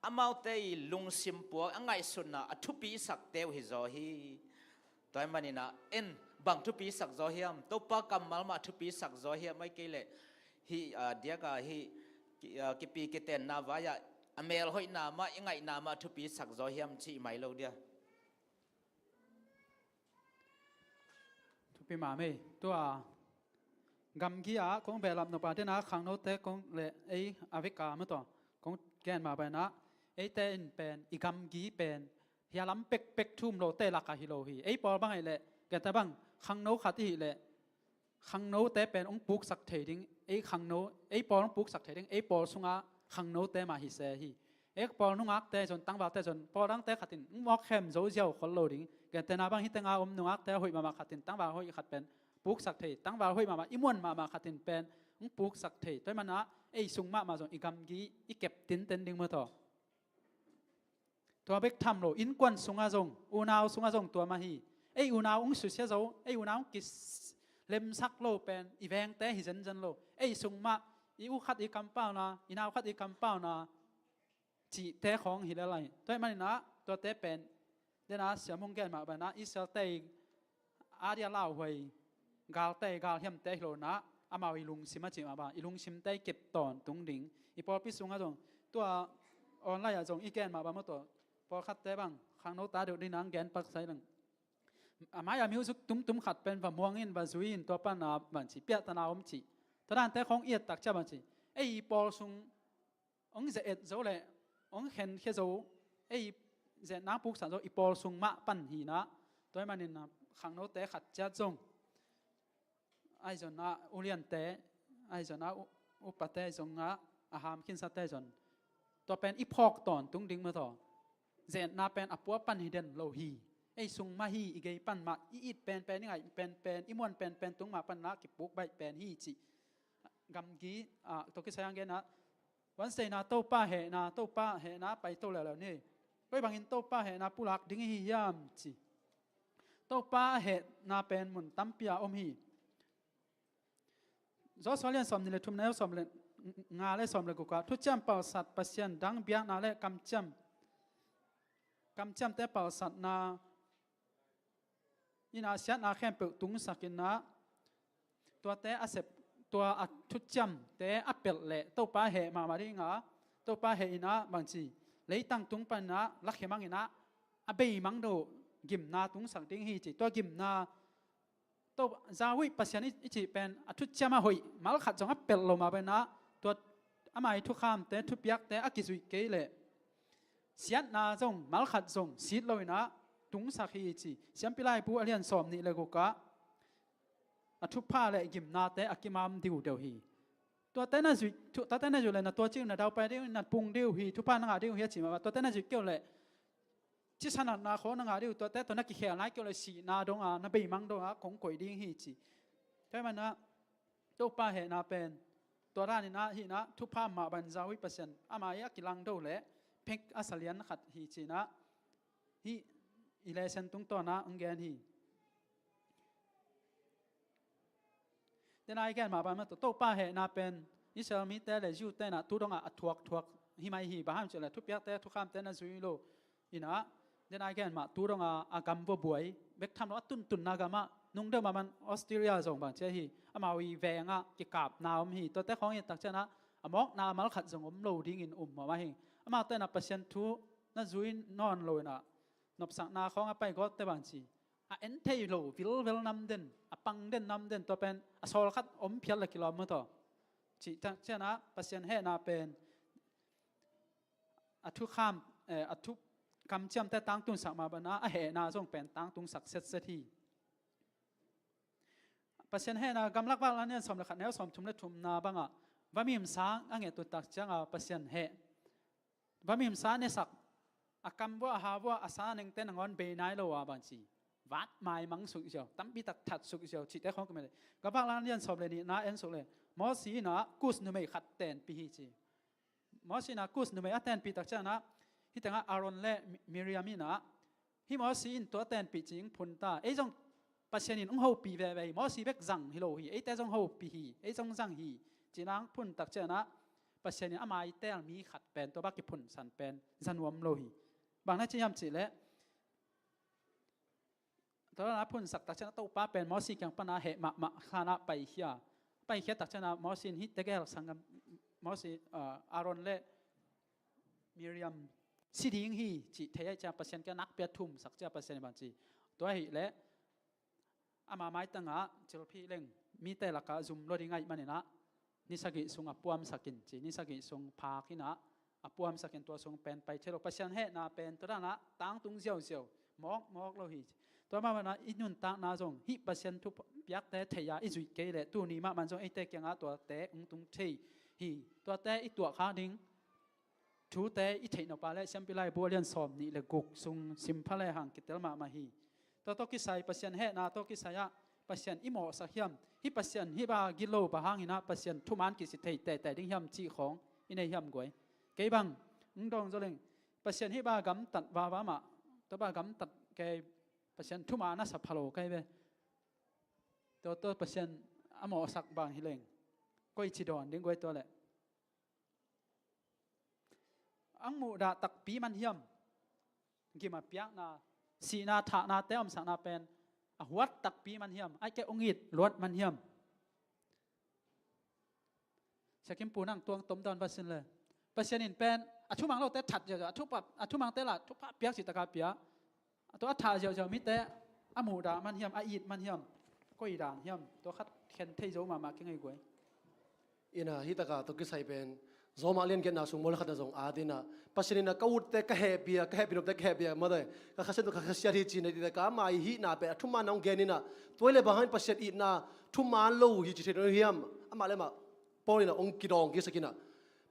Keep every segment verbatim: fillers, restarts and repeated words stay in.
amaute i lungsim puak a ngaihsutna a thupi sakte uh hi zaw hi. Tua ahih manin ah en bang thupi sak zaw hiam? Topa kammal mah thupi sak zaw hiam? Ahih kei leh hih, ah, diak a hih ki-, ah, kipi kitenna vai-ah a melhoihna mah, i ngaihna mah thupi sak zaw hiam cih mai lo dia. Thupi mahmah ei. Tua gamgi ah kong behlap nop a dena khangnote kong le ei a vek a ma tua kong gen mah banah, eite in pen i gamgi pen hia lam pekpek thu um lote lak ah hi lo hi. Ei pawl bang ahih leh, genta bang, khangno khat i hih leh khangnote pen hong puksak thei ding, ei khangno, ei pawl hong puksak thei ding, ei pawl sunga khangnote mah hi se hi. Ei pawl nungakte zong, tangvalte zong, pawl dangte khat in hong mawk khem zo ziau khol lo ding. Gentehna bang, hih tenga om nungakte hoih mahmah khat in tangval hoih khat pen puksak thei, tangval hoih mahmah, i muan mahmah khat in pen hong puksak thei. Tua ahih manin ah ei sung mahmah zong i gamgi i kep tinten ding maw taw. Tua bek tham lo, innkuan sungah zong, unau sungah zong tua mah hi. Ei unau hong susia zo, ei unau hong kilemsak lo pen i vengte hi zenzen lo. Ei sung mah, i u khat i kampauna, i nau khat i kampauna cihte khawng hi lel lai. Tua ahih manin ah tuate pen, dena siam hong gen mah banah, Israelte i adia lauhuai galte, galhiamte hi lo-in ah, amau i lungsim a cih mah bang, i lungsimte i kep tawntung ding. I pawlpi sungah zong, tua online ah zong i gen mah bang maw, tua pawlkhatte bang khangno ta deuh ding nang gen pak sai leng, a mai-a music tumtum khat pen va muang in, va zui in, tua pan a bang ci, piahtana om ci. Tua dante khawng i et tak ciang bang ci, ei i pawl sung hong ze-et zo leh hong khenkhia zo, ei ze-etna puksak zo i pawl sung mah pan hi-in ah, tua ahih manin ah khangnote khat ciat zong, ahi zong ah uliante, ahi zong ah u-, upate zong ah, a ham khinsate zong, tua pen i phawk tawntung ding maw taw. Ze-etna pen a pua pan hi den lo hi. Ei sung mah hi, i gei pan mah, i it penpen, i ngaih penpen, i muan penpen tung mah pan ah kipuk baih pen hi cih gamgi, ah, tua kisai hong gen ah, Wednesday na Topa hehna, Topa hehna paito leuleu ni. Koi bangin Topa hehna pulak ding i hi hiam ci. Topa hehna pen mun tampi ah om hi. Joshua lian sawmnih le thum, neu sawm le nga le sawm le guk ah, thuciam palsat, Pasian dang biakna le kamciam, kamciamte palsatna in ah siatna khempeuh tungsak in ah, tuate a sep, tua a thuciamte a pelh leh Topa heh mahmah ding a, Topa heh in ah bang ci, leitang tung pan ah lakhia mang in ah, a beimang deuh gimna tungsak ding hi ci. Tua gimna, tua zawi Pasian i, i cih pen a thuciam a hoih malkhat zong a pelh lo mah bang in ah, tua ama i thukhamte, thupiakte a kizuih kei leh siatna zong, malkhat zong sit lo in ah tungsak hi ci. Siampi Laibu a lian sawmnih le guk ah, a thupha le gimnate a kimam diudeu hi. Tuate na zuih, thu-, tuate na zuih leh na tuacing na daupai ding, na pung ding uh hi, thupha na ngah ding uh hi a ci mah bang, tuate na zuih kei uh leh cisa natna khawng na ngah ding uh, tuate tawh na kikhel nai kei uh leh sihna dong a, na beimang dong a kong koih ding hi ci. Tua ahih man ah Topa hehna pen tua dan in ah hi in ah, thupha mah bang zawi Pasian ama i a kilangdo leh phek a salian khat hi ci in ah, hih i lesson tungtawn ah hong gen hi. Dena i gen mah bang mah tawh, Topa hehna pen Israel mite le Jew te in ah tu dong a a thuakthuak hi mai hi. Bang hang hiam cih leh thupiakte, thukhamte na zui lo in ah, dena i gen mah tu dong a a gam va buai bek tham lo, a tuntunna gam ah, nung deuh mah bang Australia zong bang ci a hi, amau i veng ah kikapna om hi. Tuate khawng i et tak ciang ah, a mawkna malkhat zong om lo dingin um mah hi. Amaute in ah Pasian thu na zui nawn lo in ah, nopsakna khawng a pai gawtte bang ci, a en thei lo, vilvel nam den, a pang den nam den, tua pen a sawl khat om phial le kilawm maw taw. Cih tak ciang ah Pasian hehna pen a thukham, eh, a thu kamciamte tangtungsak mah bang ah, a hehna zong pen tangtungsak setset hi. Pasian hehna, Gamlak Vakna lian sawm le khat, neu sawmthum le thumna bang ah, vamimsa a nget uh tak ciang a Pasian heh, vamimsa nesak, a kam vua, a ha vua, a sa nengte nangawn bei nai lo a bang ci, vat maimang suk ziau, tampi tak that suk ziau cihte khawng ka mel. Gamlak Vakna lian sawm le nihna en suk leh, Mosi in ah Kus numei khat tenpih hi ci. Mosi in ah Kus numei a tenpih tak ciang ah, hih teng ah Aaron le Mi-, Miriam in ah, hih Mosi in tua tenpih ci-in phun ta, ei zong Pasian in hong hopih veve hi, Mosi bek zang hi lo hi, eite zong hopih hi, ei zong zang hi, ci-in ah hong phun tak ciang ah, Pasian in a mai teel mi khat pen, tua bang kiphunsan pen za nuam lo hi. Bang na ci hiam cih leh, tua dan a phunsak tak ciang a Topa pen Mosi kiang pan a heh mahmah khan a paikhia. Paikhia tak ciang a Mosi in hih tegel sanggam, Mosi, ah, Aaron le Miriam si ding hi cih thei ahih ciang Pasian kiang nakpi a thumsak ciang Pasian in bang ci. Tua ahih leh ama maitang ah cilphih leng mite lakah zum lua ding ahih manin ah ni sagih sung a puamsak in ci, ni sagih sung phak in ah a puamsak in tua sung pen pai thei lo. Pasian hehna pen tua dan ah tangtung ziauziau, mawkmawk lo hi. Tua mah bangin ah i nuntakna zong hih Pasian thupiakte thei a i zuih kei leh tuni mah bangin zong eite kiangah tuate hong tung thei hi. Tuate i tuahkhak ding thute i theih nop a leh Siampi Laibu a lian sawm nih le guk sung sim pha lehang kitel mahmah hi. Tua tawh kisai, Pasian hehna tawh kisai ah Pasian i mawhsak hiam? Hih Pasian hih bang gilo bang hangin ah Pasian thuman kici thei tehteh ding hiam cih khawng i nei hiam guai? Kei bang hong dawng zaw leng Pasian hih bang gamtat vava mah, tua bang gamtat kei, Pasian thuman a sa pha lo kei ve. Tua tawh Pasian a mawhsak bang hi leng koici dawn ding guai tua leh? Ang muhdah takpi man hiam? Gim a piakna, sihna, thahnate omsakna pen a huat takpi man hiam? Ahih kei leh ong it luat man hiam? Sia Kim Pu, nang tuang tom dawn va sin le. Pasian in pen a thumang lote that ziauziau, a thupa, a thumangte lah thupha piak cih tak a pia. Tua a thah ziauziau mite a muhdah man hiam, a it man hiam? Koi dan hiam? Tua khat khen thei zo mahmah kei ngai guai. Ina, hih tak a tua kisai pen Rom a lian giatna sung mual khat na zong at ina, Pasian ina ka utte ka hehpih a, ka hehpih nopte ka hehpih a, mate, ka Kha Siangtho ka Kha Siat hi ci-in a, ka ama i hihna pen a thuman a hong gen ina, tua hi leh bang hangin Pasian itna thuman lo hi ci thei ding hiam? Amah le amah Paul ina hong kidawng kisa kina,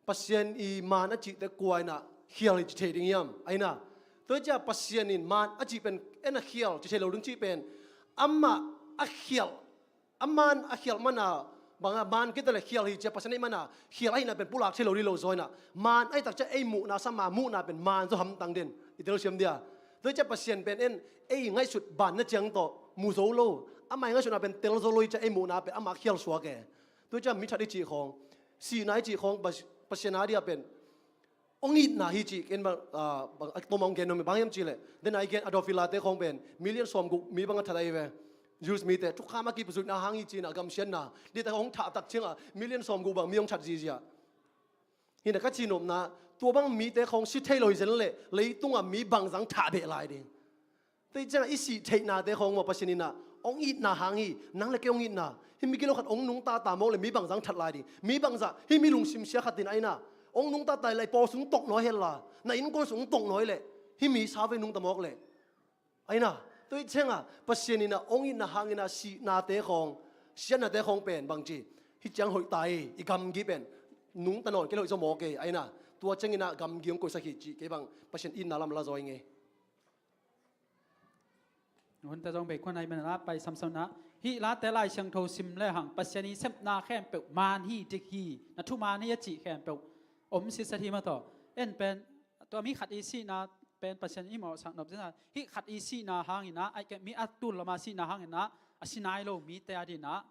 Pasian i man a cihte kua ina khial hi ci thei ding hiam? Aina, tua hi ciang Pasian in man a cih pen en a khial ci thei lo ding cih pen, amah a khial, a man a khial man a, bang a man kei ta leh khial hi ci a, Pasian a it man a khial ahihna pen pulak thei lo ding lo zaw ina, man a it tak ciang ei muhna sang, ama muhna pen man zaw hamtang den, i telsiam dia. Tua hi ciang Pasian pen en ei ngaihsut banna ciang tawh mu zo lo, ama i ngaihsutna pen tel zo lo hi ciang ei muhna pen ama khial suak e. Tua hi ciang mi that i cih khawng, sihna i cih khawng, Pas-, Pasian a dia pen hong itna hi cih ken bang, ah, bang, a tawm hong gen nuam hi. Bang hiam cih leh, den a i gen Adolf Hitler te khawng pen million sawmguk mi bang a that ahi ve. Jews mite thukham a kipazuihna hang hi ci-in a gamsiatna, dita hong thah tak ciang a million sawmguk bang mi hong that zizia. Hi na ka cihnopna, tua bang mite khawng si thei lo hi zen leh leitung a mi bang zang thah beh lai ding. Tua hi ciang a i sih theihnate khawng maw Pasian ina hong itna hang hi, nang le kei hong itna. Hih mi gilo khat hong nungta ta mawk leh mi bang zang that lai ding. Mi bang zah, hih mi lungsim sia khat in aina, hong nungta ta leh i pawl sung tawk nawi hel la, na innkuan sung tawk nawi leh, hih mi sa vei nungta mawk leh. Aina, tua hi ciang a Pasian ina hong itna hang ina sihnate khawng, siatnate khawng pen bang ci, hih ciang hoih ta hi, i gamgi pen nungta nawn kei leh hoih zaw mawk e. Aina, tua ciang ina gamgi hong koihsak hi cih kei bang Pasian itna lam la zaw ing e. Hunte zong bei khuan hai man a pai samsam na. Hih late Lai Siangtho sim lehang Pasian i sepna khempeuh man hi, dik hi, na thuman hi a cih khempeuh om sitset hi mah tawh. En pen tua mi khat i sihna pen Pasian i mawhsak nop zen a, hih khat i sihna hang ina, ahih kei leh mi a tul lama sihna hang ina a si nai lo mite a dingin ah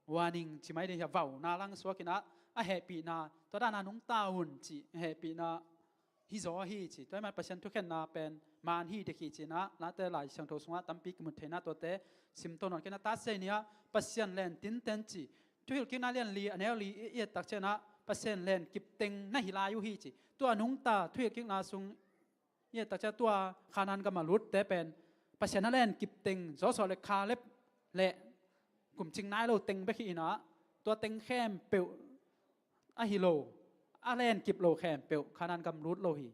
warning ci mai ding hi a, vauna lang suak ina, a hehpihna, tua dan a nungta un cih hehpihna hi zaw hi ci. Tua hi man Pasian thukhenna pen man hi, dik hi ci ina, late Lai Siangtho sungah tampi kimu thei ina, tuate sim to nawn kei ina. Thuhilhkikna lian li a neu li i et tak ciang ina Pasian lenkip teng na hi lai uh hi ci. Tua nungta Thuhilhkikna sung i et tak ciang tua Kanaan gam a lutte pen Pasian a lenkip teng Joshua le Kaleb le kumcing nai lo teng bek hi ina, tua teng khempeuh ahi lo, a lenkip lo khempeuh Kanaan gam lut lo hi.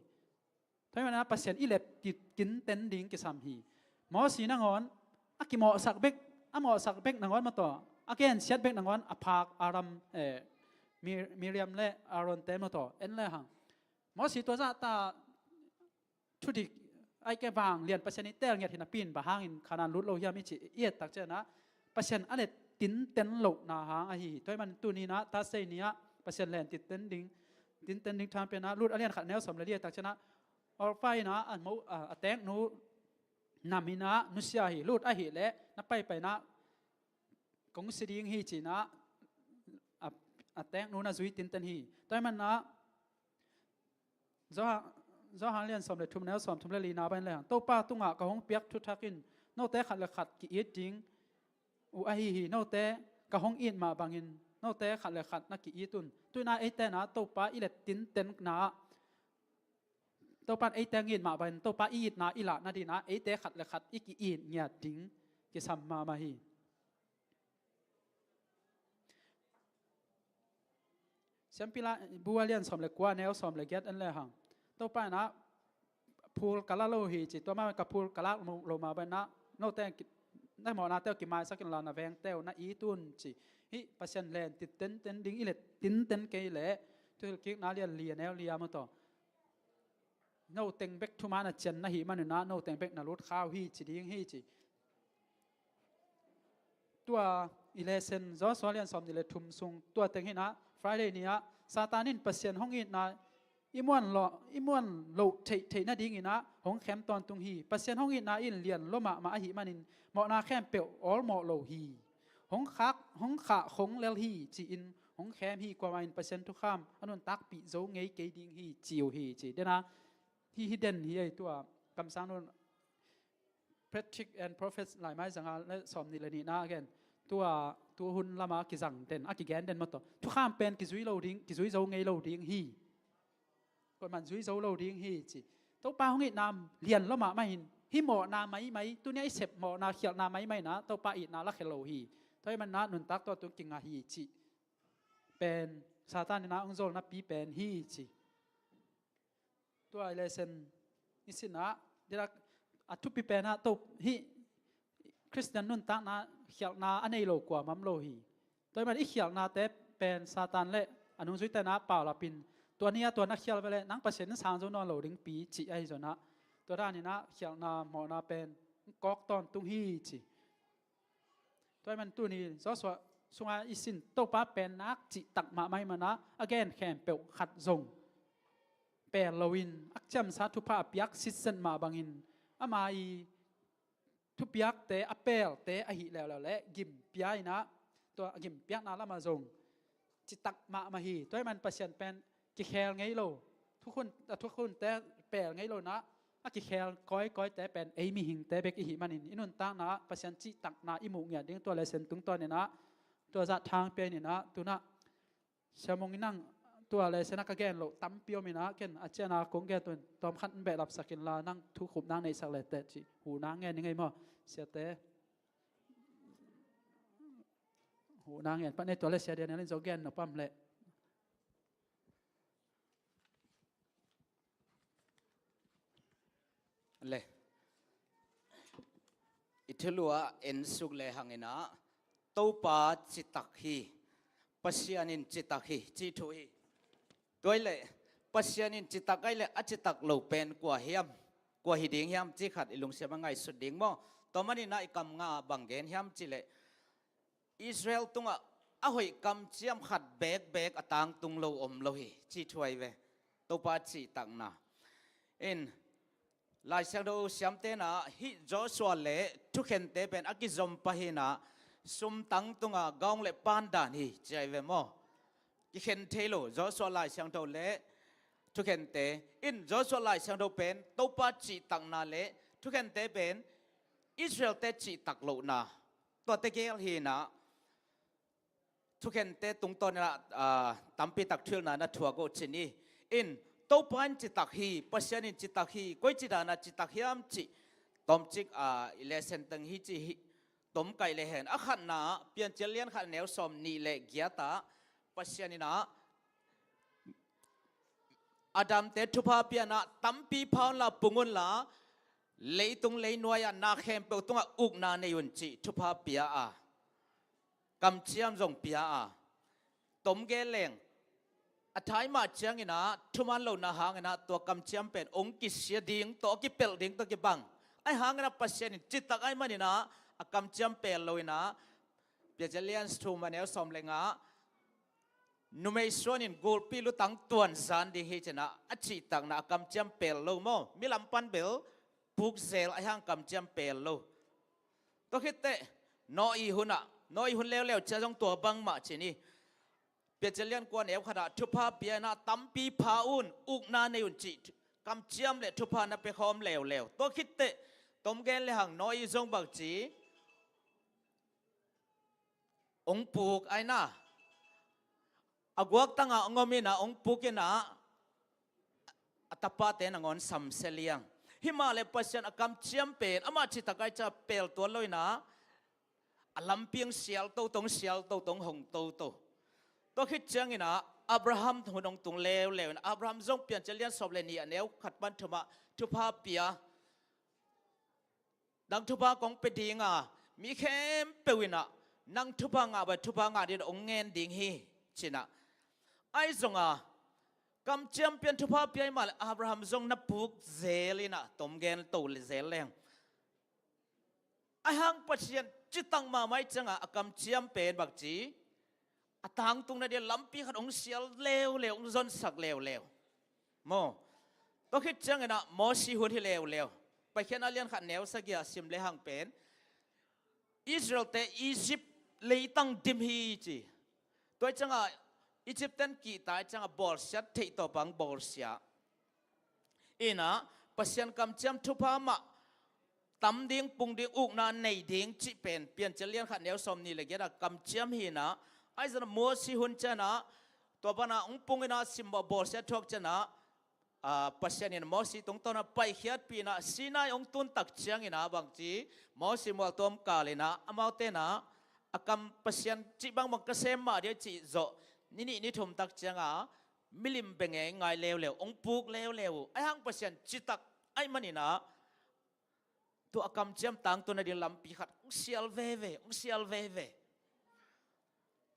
Tua hi man a Pasian i leh ki-, kinten ding kisam hi. Mosi nangawn a kimawhsak bek, a mawhsak bek nangawn maw tawh, a gensiat bek nangawn a phak Aaron, eh, Mir-, Miriam le Aaron te maw tawh en lehang, Mosi tua zahta thudik, ahih kei leh vanglian Pasian i teel ngiat hi napi-in bang hangin Kanaan lut lo hiam i cih i et tak ciang ina, Pasian a leh tinten lohna hang ahi hi. Tua hi man tuni ina, Thursday ni ah Pasian len tinten ding, tinten ding thapiakna, Lut a lian khat neu sawm le li et tak ciang ina, Orpah ina a mo, a, a teeknu nam ina nusia hi, Lut ahih leh na paipai ina kong si ding hi ci ina, a, a na teek nu na zui tinten hi. Tua hi manah Johan, Johan lian sawm le thum neu sawm thum le lina ban le hang, Topa tungah ka hong piak thuthak in note khat le khat ki-it ding uh ahi hi. Note ka hong it mah bangin note khat le khat na ki-it un. Tuinah eite na Topa i let tinten na ah, Topa in eite ngiat mah bangin Topa i itna i lah nadinah eite khat le khat i ki-it ngiat ding kisam mahmah hi. Siampi la bu a lian sawm le kua neu sawm le giat en le hang, Topa inah phul ka la lo hi ci, tua mah ka phul ka lak lo mah banah note na mawhnate uh kimaisak inla na vengte uh na it un ci. Hih Pasian len tinten ding i let tinten kei leh Thuthilhkikna lian li a neu li a maw tawh no teng bek thuman a cian na hih maninah no teng bek na lut kha uh hi ci ding hi ci. Tua i lesson Joshua lian sawm nih le thum sung tua teng hinah Friday ni-ah Satan in Pasian hong itna i muan lo, i muan loh theihtheih nadinginah hong khem tawntung hi. Pasian hong itna in lian lua mahmah ahih manin mawhna khempeuh awlmawh lo hi. Hong khak, hong khah khong lel hi ci-in hong khem hi. Kuamah in Pasian thukham a nuntakpih zo ngei kei ding hi ci uh hi ci. Dena hih hi den hi ei tua kamsang nun Patrick and Prophets laimai zanga le sawm nih le nihna a gen. Tua tu hun lama kizang den, a kigen den maw tawh thukham pen kizui lo ding, kizui zo ngei lo ding hi. Kuaman zui zo lo ding hi ci. Topa hong itna lian lua mahmah hin hih mawhna maimai, tunia i sep mawhna khialhna maimai na Topa itna lakhia lo hi. Tua hi manah nuntak tua tung kingah hi ci. Pen Satan inah hong zolnapi pen hi ci. Tua i lesson i sinah dira a thupi penah to hih Khristian nuntakna khialhna a nei lo kuamah om lo hi. Tua hi man i khialhnate pen Satan le a nungzuite na paulapin tua ni-a tua na khial veleh nang Pasian in sang zo nawn lo dingpi cih ahi zonah tua daninah khialhna mawhna pen kawk tawntung hi ci. Tua hi man tuni Joshua sunga i sin Topa pen nak cihtak mahmah hi manah a gen khempeuh khat zong pel loin a ciamsa thupha a piak sitset mah bangin ama i thupiakte a pelte ahi leuleu le gimpia inah tua a gimpiakna lamah zong citak mahmah hi. Tua hi man Pasian pen kikhel ngei lo, thukhun, a thukhunte pel ngei lo inah a kikhel kawikawite pen ei mihingte bek ihih manin i nuntakna ah Pasian cihtakna i muh ngiat ding tua lesson tungtawn inah tua zah thang pia inah tunah Siamong inang tua lesson a ka gen loh tampi om inah ken a ciana kong gen tuin tawmkhat in behlapsak inla nang thukhupna neihsak leteh cih huhna ngen i ngei maw siate? Huhna ngen pan ei tua le sia dia nel in zo gen nopam leh. Le i thulu ah en suk le hanginah Topa citak hi, Pasian in citak hi cih thu hi. Tua ileh Pasian in citak ai leh a citak lo pen kua hiam, kua hi ding hiam cih khat i lungsim a ngaihsut ding maw? Tua maninah i kam nga bang gen hiam cihleh Israel tungah a hoih kamciam khat bekbek a tangtung lo om lo hi cih thu ahi ve. Topa cihtakna in Lai Siangtho siamtena hih Joshua le thukhente pen a kizom pah hinah sumtang tunga gaung le pandan hi ci ahi ve maw? Kikhen thei lo Joshua Lai Siangtho le thukhente in Joshua Lai Siangtho pen Topa cihtakna le thukhente pen Israelte cihtak lohna tuate gel hinah thukhente tungtawn inah tampitak thuhilhna na thuak uh cin hi. In Topa in citak hi, Pasian in citak hi, koi ci dana citak hiam cih tomcik a i lesson teng hi cih hi. Tomkaih le hen a khatna Piancil lian khat neu sawm nih le giatah Pasian inah Adamte thupha pianah tampi pha unla pung unla leitung leinuai-ah na khempeuh tungah ukna nei un cih thupha pia a kamciam zong pia a tomgel leng a thaimah cianginah thuman lohna hanginah tua kamciam pen ong kisia ding tawh a kipelh ding tawh kibang ahi hanginah Pasian in citak ahi maninah a kamciam pel loinah Piancil lian thum a neu sawm le nga numei suanin gulpi lutang tuanzan ding hi cinah a cihtakna a kamciam pel lo maw? Milam pan bel pukzel ahi hang kamciam pel lo. Tua khitteh Noah i hunah Noah i hun leuleu cia zong tua bangmah cin hi. Piancil lian kua neu khatah thupha pia inah tampi pha un, ukna nei un cih kamciam le thupha na pia khawm leuleu. Tua khitteh tomgen le hang Noah zong bang ci, ong puk a inah a guaktangah ong om inah ong puk inah a tapate nangawn samsia liang. Himahleh Pasian a kamciam pen amah citak ai ca pel tuan lo inah a lampi ong sial toto, ong sial toto, ong hong toto. Tua khit ciang inah Abraham hun ong tung leuleu inah Abraham zong Piancil lian sawm le nih a neu khat pan thumah thupha pia, nang thupha kong pia dinga mi khempeuh inah nang thupha ngah bang thupha ngah ding ong ngen ding hi, ci inah. Ai zonga kamciam pian thupha pia himahleh Abraham zong na puk zel inah tomgen to zel leng. Ai hang Pasian citak mahmah ih cianga a kamciam pen bang ci, a tangtung nading lampi khat ong sial leuleu, ong zonsak leuleu. Maw, tua khit ciang inah Mosi hun hi leuleu. Paikhiatna lian khat neu sagih ah sim le hang pen Israelte Egypt leitang dim hi ci. Tua ih cianga Egypt ten kihta ih cianga bawlsia theih tawh pang bawlsia inah Pasian kamciam thupha mah tam ding, pung ding, ukna nei ding cih pen Piancil lian khat neu sawm nih le giat a kamciam hi inah. Ai zonah Mosi hun cianah tua pana ong pung inah simmawh bawlsia thuak cianah, a, Pasian in Mosi tungtawnah paikhiatpih inah Sinai ong tun tak ciang inah bang ci, Mosi mualtuam kal inah amaute inah a kam Pasian cih bangbang ka sem mah dia cih zawh ni nih ni thum tak cianga milim bengei ngai leuleu, ong puk leuleu uh. Ai hang Pasian citak ai man inah tua a kamciam tangtung nading lampi khat ong sial veve, ong sial veve.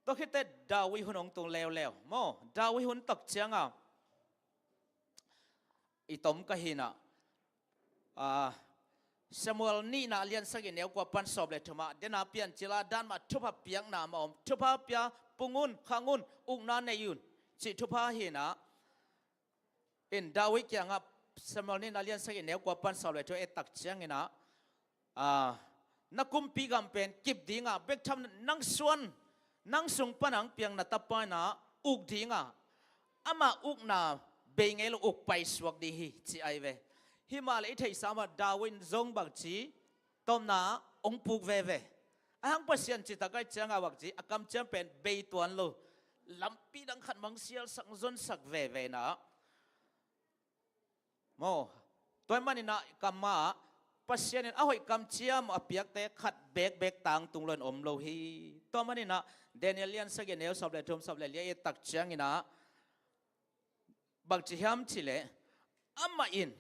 Tua khitteh David hun ong tung leuleu. Maw, David hun tak cianga i tom ka hi inah, a, Samuel nihna lian sagih neu kua pan sawm le thumah dena Piancil a dan mah thupha piakna mah om. Thupha pia, pung un, khang un, ukna nei un cih thupha hi inah. In David kiangah Samuel nihna lian sagih neu kua pan sawm le thum et tak ciang inah, a, na kumpi gam pen kip dinga bek tham nang suan, nang sung pana ong piang na tapa inah uk dinga amah ukna bei ngei lo, uk paisuak ding hi ci ai ve. Himahleh i theihsa mah David zong bang ci, tomna ong puk veve. Ai hang Pasian citak ai cianga bang ci, a kamciam pen bei tuan lo, lampi dang khat mah ong sialsak, ong zonsak veve inah. Maw, tua ih man inah kamah Pasian in a hoih kamciam a piakte khat bekbek tangtung lo in om lo hi. Tua man inah Daniel lian sagih neu sawm le thum, sawm le li a et tak ciang inah bang ci hiam cih leh, amah in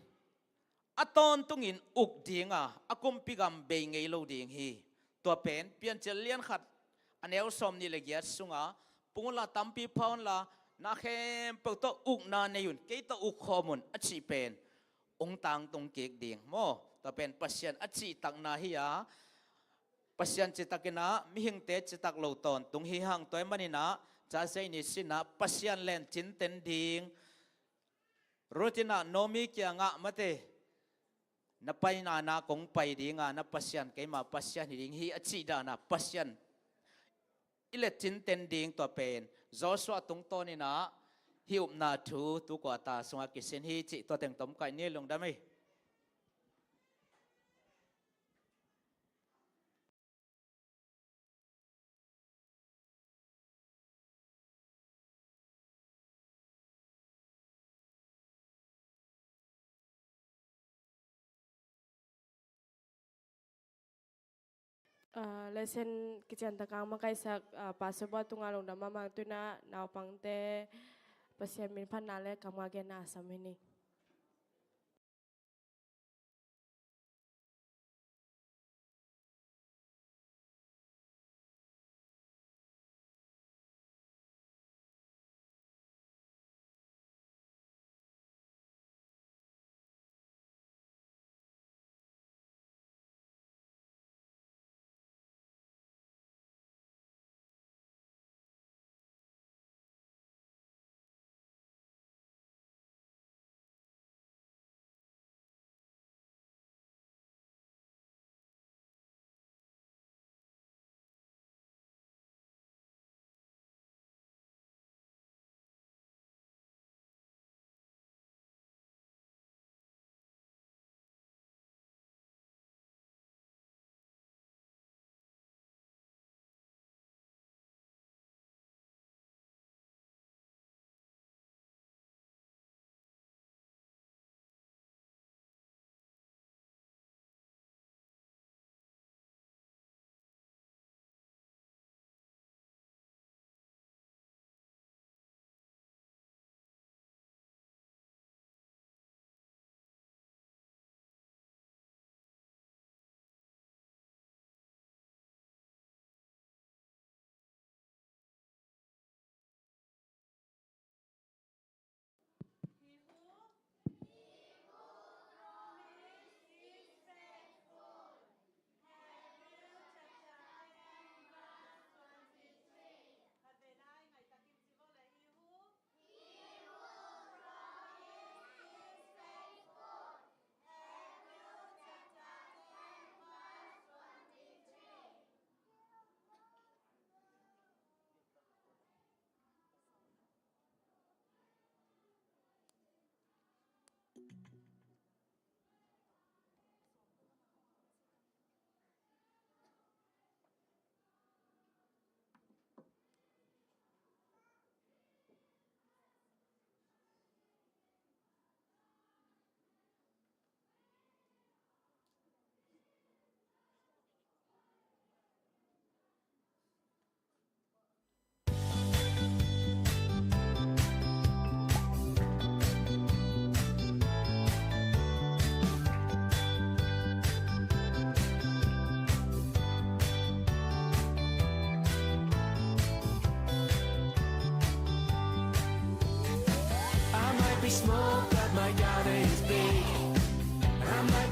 a tawntungin uk dinga a kumpi gam bei ngei lo ding hi. Tua pen Piancil lian khat a neu sawm nih le giat sunga, pung unla, tampi pha unla, na khempeuh tawh ukna nei un, kei tawh uk khawm un a cih pen ong tangtung kik ding. Maw, tua pen Pasian a cihtakna hi a, Pasian citak inah mihingte citak lo tawntung hi hang. Tua ih man inah Joseph in i sinah Pasian len cinten ding. Ruth inah Naomi kiangah, mate, na paina na kong pai dinga na Pasian keima Pasian hi ding hi a cih dana Pasian i let cinten ding tua pen Joshua tungtawn inah hih upna thu tu kua ta sungah kisin hi cih tua teng tom kaih ni, lungdam ei. Ah, lesson kician takang makaihsak, ah, Pastor Buah tungah lungdam mahmah. Tu inah naupangte Pasian min phatna le kamngah genna a sam hi ni.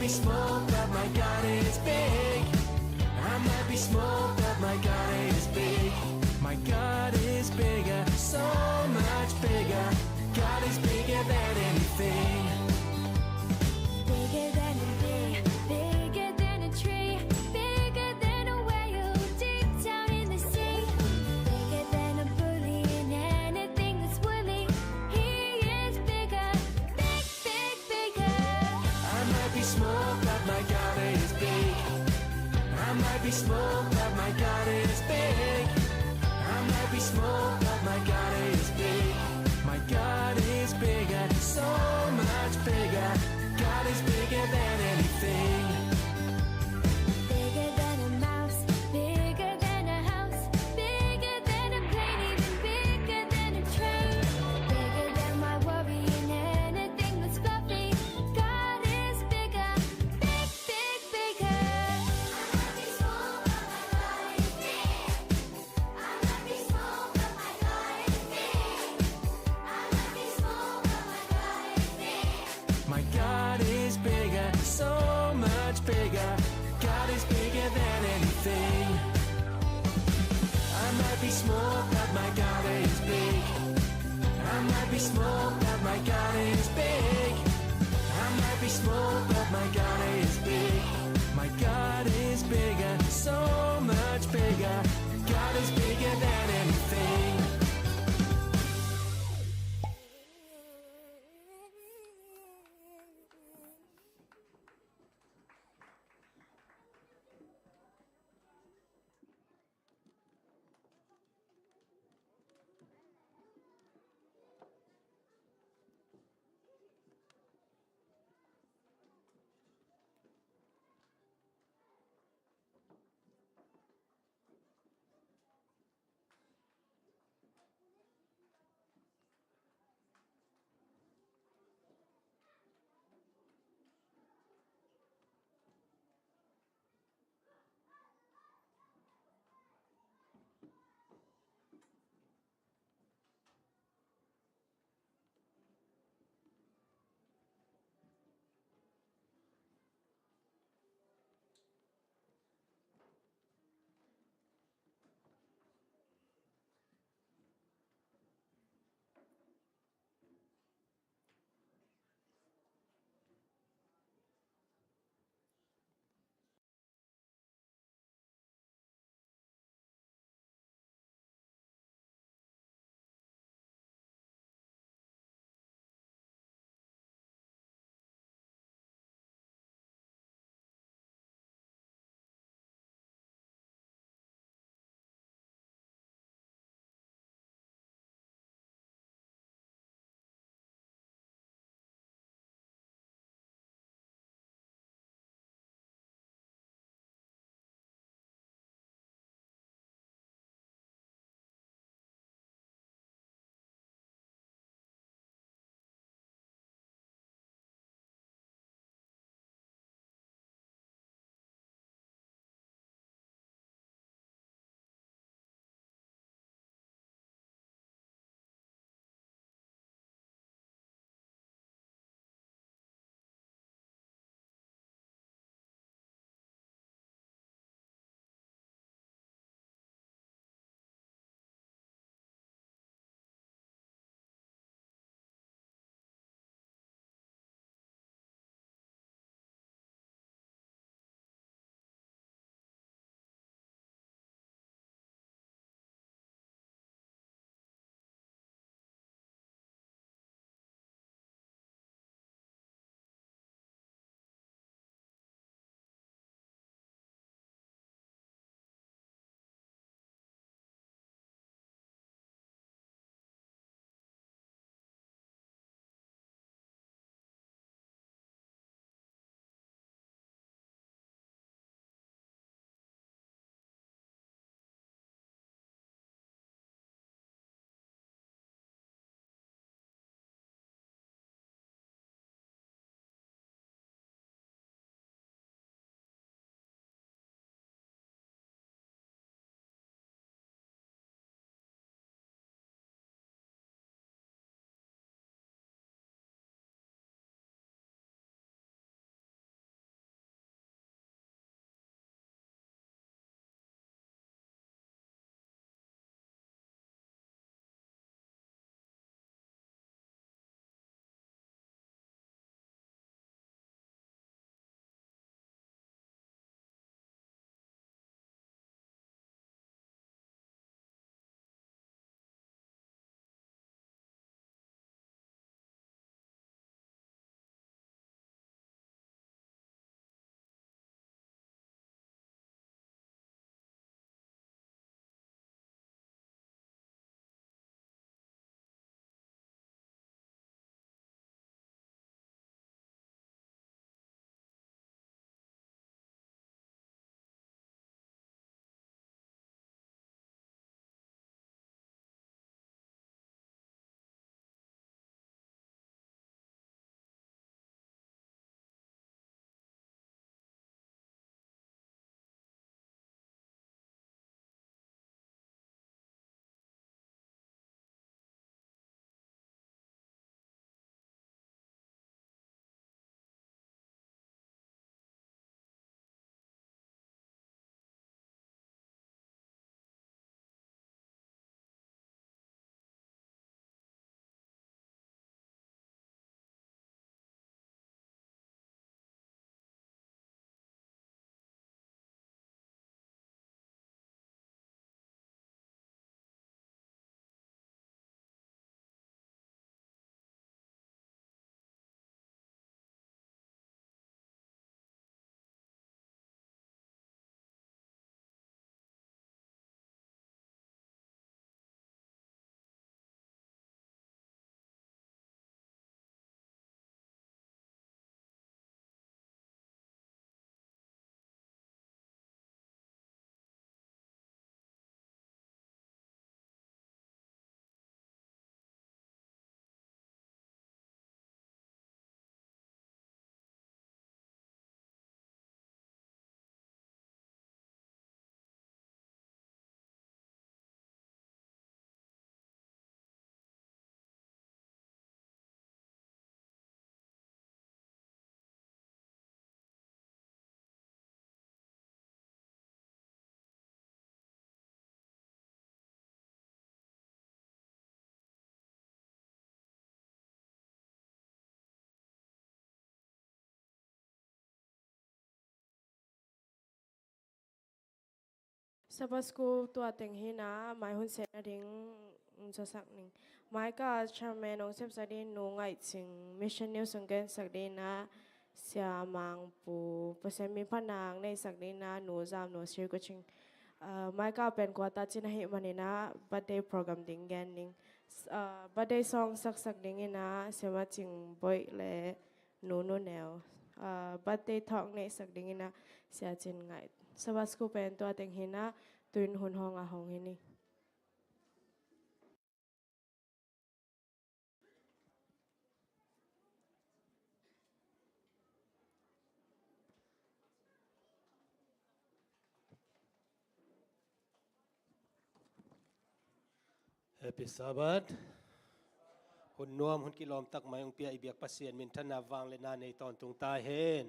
Be small, but my God is big. I might be small, but my God is big. My God is bigger, so much bigger. God is bigger than anything. Bigger than a bee, bigger than a tree, bigger than a whale deep down in the sea. Bigger than a bully and anything that's woolly. He is bigger, big, big, bigger. I might be small, but my God is big. I might be small, but my God is big. I might be small, but my God is big. My God is bigger, so much bigger. God is bigger than anything. Bigger than a mouse, bigger than a house, bigger than a plane, even bigger than a train. Bigger than my worry and anything that's fluffy. God is bigger, big, big, bigger. I might be small, but my God is big. I might be small, but my God is big. I might be small, but my God is big. My God is bigger, so much bigger. God is bigger than anything. I might be small, but my God is big. I might be small, but my God is big. I might be small, but my God is big. My God is bigger, so much bigger. God is bigger than anything. Sabbath School tua teng hi-in ah mai hun sehna ding hong zasak ning. Mai kal chairman hong sepsak ding Nu Ngaih Cing, Mission News hong gensak ding in ah Sia Mang Pu, Pasian min phatna hong neihsak ding in ah Nu Zam Nu Sri Kucing. Ah, mai kal pen quarter cin ahih manin ah birthday program ding gen ning. S-, ah, birthday song saksak ding in ah Sia Ma Cing Boih le Nu Nu Neu, ah, birthday talk neihsak ding in ah Sia Cin Ngaih. Sabbath School pen tua teng hi-in ah tu-in hun hawng a hong hi ni. Happy Sabbath. Hun nuam, hun kilawm tak mai hong pia i biak Pasian minthanna, vangliatna nei tawntung ta hen.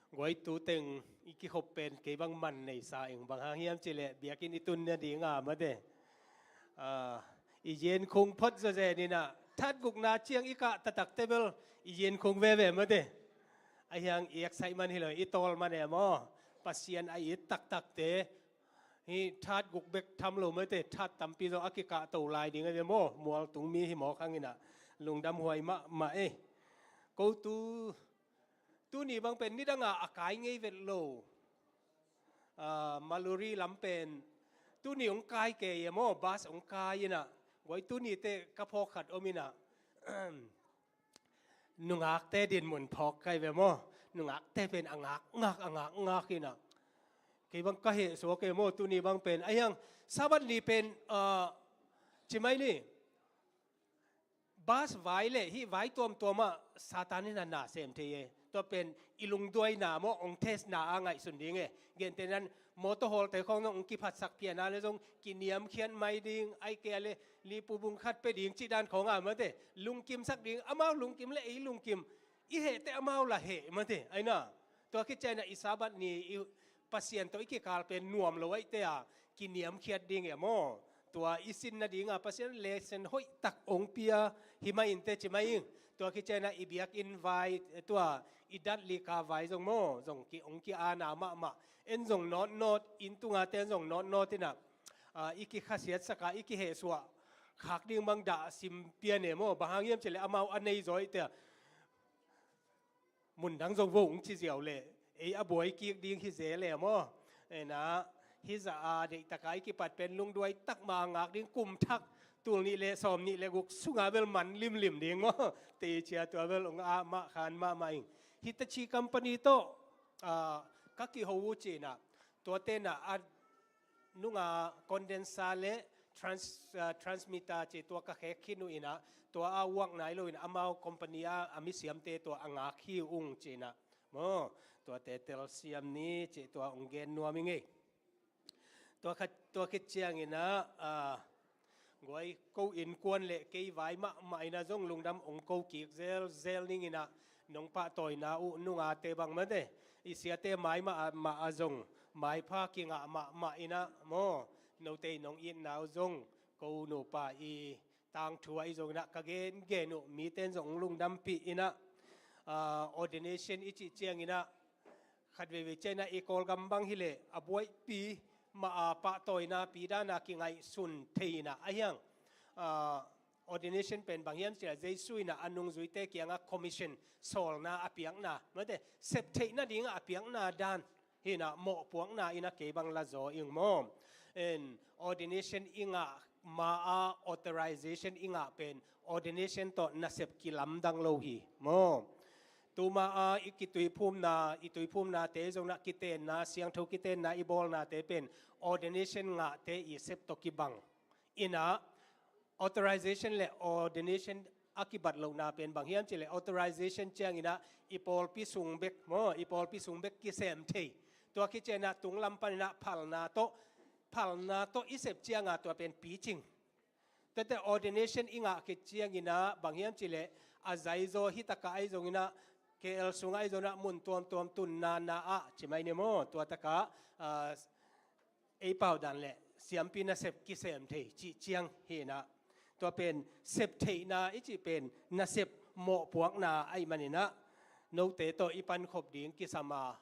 Guai, tu teng i kikhop pen kei bang man nei sa ing, bang hang hiam cih leh biakinn i tun nading a mate. Ah, i yen khung phot zawzen in ah, that gukna ciang i kah taktak teh bel i yen khung veve mate. Ahi hang i excitement hi lo, i tawl man e maw. Pasian a it taktakte hih that guk bek tham lo mate, that tampi zong a kikahto lai ding a ve maw, mualtung mi hi mawk hang in ah, lungdam huai mahmah e. Ko tu, tuni bang pen nidang a a kai ngei vet lo. Ah, Maluri lam pen tuni hong kai kei e maw, bus hong kai in ah, guai, tuni teh ka phawk khat om in ah, nungakte dinmun phawk kai ve maw. Nungakte pen a ngakngak, a ngakngak in ah, kei bang ka heh suak e maw, tuni bang pen. Ahi hang Sabbath ni pen, ah, ci mai ni, bus vai le hih vai tuamtuam ah Satan in ah na sem thei e. Tua pen i lungduaina maw, hong test na a ngaihsun ding e. Gentehna in motor hawlte khawng zong hong kiphatsak phian a leh zong kiniamkhiat mai ding, ahih kei leh lipubung khat pia ding cih dan khawng a mate, lungkimsak ding, amau lungkim leh ei lungkim, i heh teh amau lah heh mate, ahi na. Tua khit ciangin ah i Sabbath ni i Pasian tawh i kikal pen nuam lo ahih teh a, kiniamkhiat ding e maw. Tua i sin nading a Pasian lesson hoih tak hong pia hi mah in teh ci mai ing. Tua khit ciangin ah i biakinn vai, tua i dat lika vai zong maw, zong ki, hong ki-ana mahmah. En zong nawtnawt, inn tungate en zong nawtnawt in ah, ah, i kikhasiatsak a, i kihehsuah khak ding bang dah sim pian e maw. Bang hang hiam cih leh amau a nei zaw ahih teh a, mun dang zong vo hong ci ziau leh ei a buai kik ding hi zel e maw. En ah, hih zah a deihtak a i kipat pen lungduai tak mah a ngak ding, kum thak tul nih le sawm nih le guk sungah bel man limlim ding maw. Teci a tua bel hong ah mah khan mahmah ing. Hitachi company tawh, ah, ka kiho uh ci-in ah, tuate in ah a nunga condenser le trans-, ah, transmitter ci, tua ka khek khin uh in ah, tua a uak nai lo in ah amau company a, a misiamte tua a ngak hi ung ci-in ah maw. Tuate telsiam ni ci, tua hong gen nuam ing ei. Tua khat, tua khit ciangin ah, ah, guai, ko innkuan le kei vai mahmah in ah zong lungdam hong ko kik zelzel ning in ah, nong pahtawina uh nungate bang mate, i siate mai mahmah a zong maipha kingah mahmah in ah maw, note i nong itna uh zong ko nupa i tangthu ahi zongin ah ka gengen uh mite in zong hong lungdampih in ah, ah, ordination i cih ciangin ah, khat veivei ciangin ah i Kawlgam bang hi leh a buaipi mah a pahtawina pi dan a kingaihsun thei in ah, ahi hang, ah, ordination pen bang hiam cih leh Jesu in ah a nungzuite kiangah commission, sawlna a piakna mate, sep theih nading a piakna dan hi in ah, mawhpuakna in ah kei bang la zaw ing maw. En, ordination i ngah ma a authorization i ngah pen ordination tawh nasep kilamdang lo hi maw. Tuma a i kituiphumna, i tuiphumnate zong in ah kitenna, siangtho kitenna i bawlnate pen ordination ngahte i sep tawh kibang in ah, authorization le ordination a kibat lohna pen bang hiam cih leh authorization ciangin ah i pawlpi sung bek maw, i pawlpi sung bek kisem thei. Tua khit ciangin ah tunglam panin ah phalna tawh, phalna tawh i sep ciang a tua pen picing. Tuate ordination i ngah khit ciangin ah bang hiam cih leh a zaizaw hi tak a ahi zongin ah, K L sungah ahi zongin ah mun tuamtuam tunna na ah ci mai ni maw, tua tak a, ah, ei pau dan le siampi nasep kisem thei cih ciang hi in ah, tua pen sep theihna i cih pen nasep mawhpuakna ahih manin ah, note tawh i pankhop ding kisam a,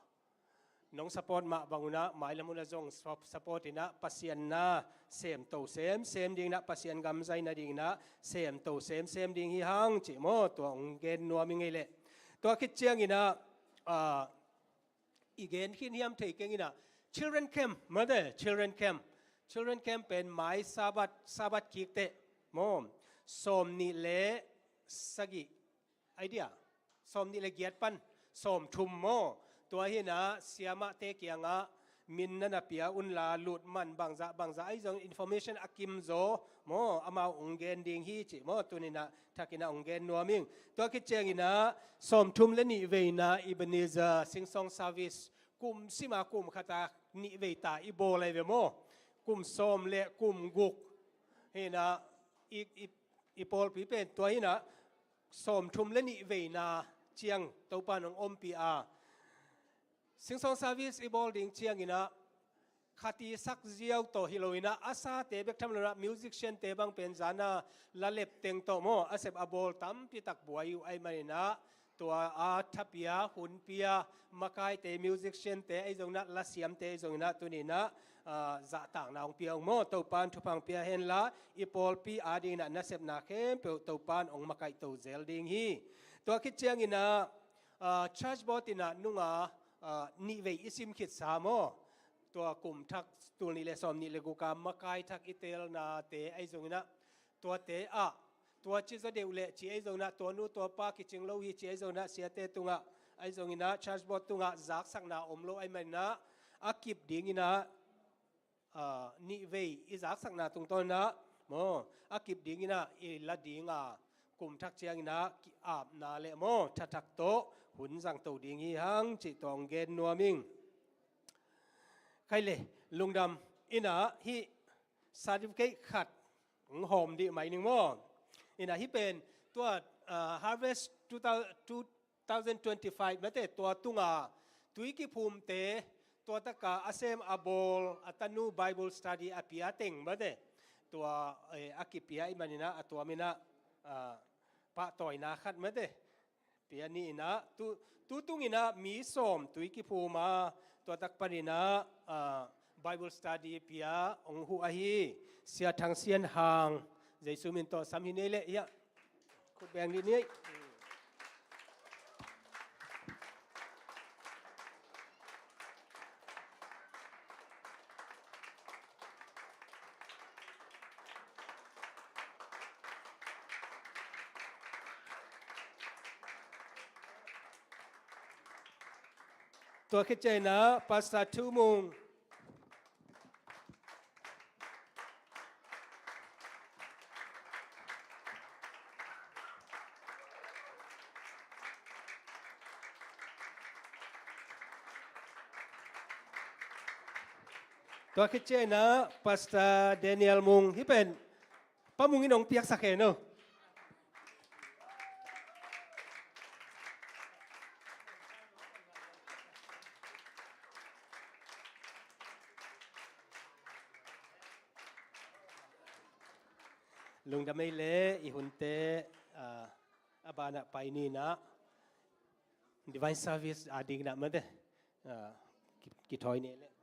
nong support mah bang unah mailam unah zong sup- support inah Pasian na semto semsem dinginah Pasian gam zaina dinginah semto semsem ding hi hang cih maw, tua hong gen nuam ing ei leh. Tua khit cianginah, ah, i gen khin hiam thei kenginah children camp, mate, children camp. Children camp pen mai Sabbath, Sabbath kik teh maw, sawm nih le sagih, idea, sawm nih le giat pan sawm thum maw. Tua hinah siamahte kiangah min na na pia unla lut man bangzah bangzah ahi zong information a kim zaw maw, amau hong gen ding hi cih maw, tuninah thakinah hong gen nuam ing. Tua khit cianginah sawm thum le nih veina Ebenezer Sing Song Service kum sima kum khata nih vei ta i bawl ahi ve maw. Kum sawm le kum guk hinah i, i, i pawlpi pen tua hinah sawm thum le nih veina ciang Topan hong ompih a, Sing Song Service i bawl ding cianginah khat i sak ziau tawh hi loinah a sate bek tham loinah musician-te bang pen zana la lep teng tawh maw, a sep a bawl tampi tak buai uh ahi maninah tua a thapia, hunpia, makaite, musician-te ahi zonginah, lasiamte ahi zonginah tuninah, ah, zahtakna hong pia ung maw, Topan thupha hong pia henla i pawlpi adinginah nasepna khempeuh Topan hong makaihto zel ding hi. Tua khit cianginah, ah, church board inah nunga, ah, nih vei i sim khitsa maw, tua kum thak tul nih le sawm nih le guka makai thak i teelnate ahi zonginah tuate ah, tua ci zaw deuh leh ci ahi zonginah, tua nu tua pa kicing lo hi ci ahi zonginah, siate tungah ahi zonginah, church board tungah zaksakna om lo ahi maninah a kip dinginah, ah, nih vei i zaksakna tungtawninah maw, a kip dinginah i la dinga kum thak cianginah ki-apna le maw, thathak tawh hun zangto ding hi hang cih tua hong gen nuam ing. Khai le, lungdam, inah hih certificate khat hong hawm dih mai ning maw. Inah hih pen tua, ah, Harvest two thousand, two thousand twenty-five mate, tua tunga tui kiphumte, tua taka a sem a bawl a tanu Bible study a pia teng mate, tua, eh, a kipia i maninah a tuaminah, ah, pahtawina khat mate pia ni inah, tu, tu tunginah mi sawm tui kiphum a, tua tak paninah, ah, Bible study pia hong huh ahi Sia Thang Sian Hang, Jesu min tawh sam hi nei leh hiah khut beng dih ni. Tua khit cianginah Pastor Thu Mung. Tua khit cianginah Pastor Daniel Mung, hih pen Pa Mung in hong piaksak hen aw. Lungdam ei leh i hunte, ah, a banah pai ninah Divine Service adinginah mate, ah, ki, kithawi ni leh.